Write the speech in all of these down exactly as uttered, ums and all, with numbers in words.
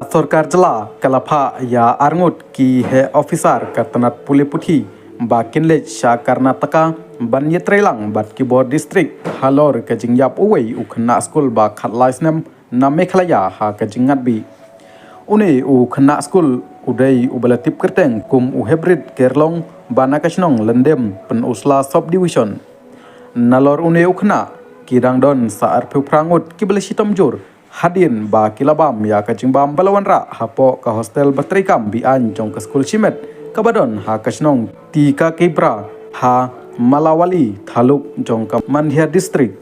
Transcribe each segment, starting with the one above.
Sorkar jylla ka la phah ïa arngut ki heh officer ka tnat pule puthi ba kin leit sha Karnataka ban ïatreilang bad ki bor district halor ka jingïap uwei u khynnah skul ba khatlai snem na Meghalaya ha ka jingngat bih. Une u khynnah skul u dei uba la tip kyrteng kum u Hebrit Kyrlong ba na ka shnong Lyndem, Pynursla Sub Division. Nalor une u khynnah, ki dang don sa arphew phra ngut kiba la shitom jur hadien ba ki la bam ïa ka jingbam ba la wanrah hapoh ka hostel ba treikam be-aiñ jong ka skul shimet kaba don ha ka shnong Tikakibra ha Malawali Taluk jong ka Mandya District.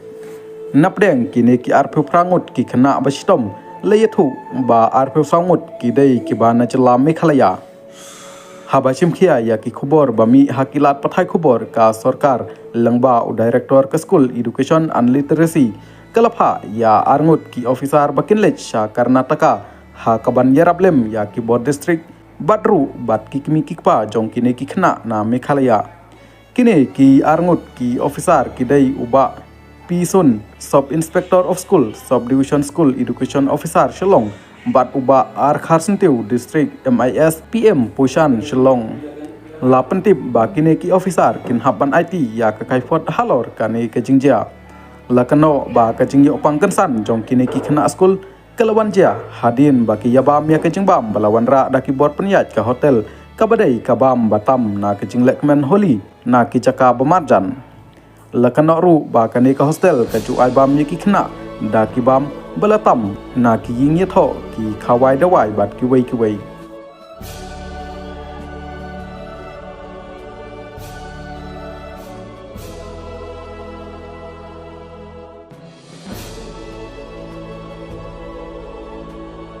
Napdeng kine ki arphew phra ngut ki khynnah ba shitom, la ïathuh ba arphew saw ngut ki dei kiba na jylla Meghalaya. Haba shimkhia ïa ki khubor ba mih ha ki lad pathai khubor ka sorkar lyngba u director ka skul Education and Literacy, ka la phah ïa arngut ki officer ba kin leit sha Karnataka ha kaban ïarap lem ïa ki bor district bad ruh bad ki kmie ki kpa jong kine ki khynnah na Meghalaya. Kine ki arngut ki officer ki dei u Bah P Sun, Sub Inspector of School, Sub Division School Education Officer Shillong, bad u Bah R Kharsyntiew, District M I S P M Poshan Shillong. La pyntip ba kine ki officer kin hap ban aiti ïa ka kaiphod halor kane ka jingjia. La kynnoh ba ka jingïoh pang kynsan jong kine ki khynnah skul ka la wan jia hadien ba ki ïa bam ïa ka jingbam ba la wanrah da ki bor pynïaid ka hotel, kaba dei ka bam ba tam na ka jinglehkmen Holi na ki jaka ba marjan. La kynnoh ruh ba kane ka hostel ka ju ai bam ïa ki khynnah da ki bam ba la tam na ki ïing ïathoh, ki khawai dawai bad kiwei kiwei.